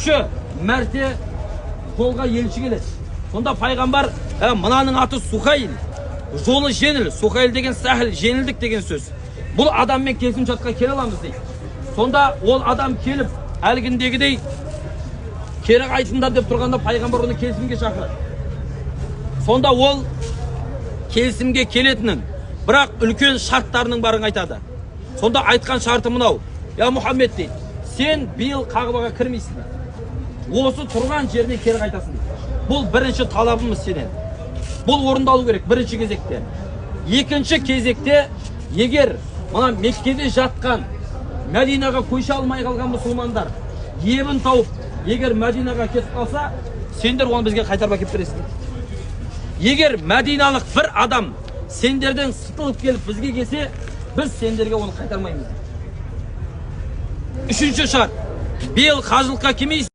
Үшінші мәрте қолға елші келеді. Сонда пайғамбар: «Мынаның аты Сухайл, жолы жеңіл». Сухайл деген сәхіл, жеңілдік деген сөз. «Бұл адаммен келісімшартқа келе аламыз», – дейді. Сонда ол адам келіп, әлгіндегідей кері қайтыңдар деп тұрғанда, пайғамбар оны келісімге шақырады. Сонда ол келісімге келетінін, бірақ үлкен шарттарының барын айтады. Сонда айтқан шарты мынау: «Я Мұхаммед, – дейді, – сен биыл Қағбаға кірмейсің, – дейді, – осы тұрған жеріне кері қайтасың», – дейді. «Бұл бірінші талабымыз сенен, бұл орындалу керек бірінші кезекте. Екінші кезекте, егер мына Меккеде жатқан, Мәдинаға көше алмай қалған мұсылмандар ебін тауып, егер Мәдинаға кетіп қалса, сендер оны бізге қайтарып әкеліп бересіңдер. Егер мәдиналық бір адам сендерден сытылып келіп бізге келсе, біз сендерге оны қайтармаймыз», – дейді. Үшінші шарт: биыл қажылыққа келмейсің.